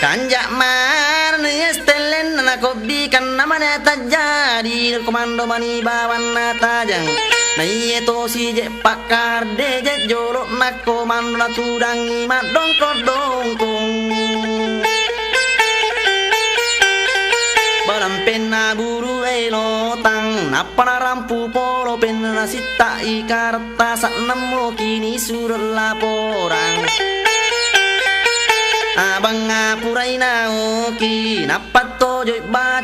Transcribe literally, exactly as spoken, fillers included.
Kanja' maneng es tellenna nakobbi kanna mane tajjadi, komando mani bawanna tajang. Naiye tosi je pakkarde je jolo' nakkomando natudangi maddongkong-dongkong. Balampenna buru elotang, nappa narampu polo penna nasitta ikaretta sa'nemmo kini sure' laporang. Abang apurai naoki, nappa tojoi baca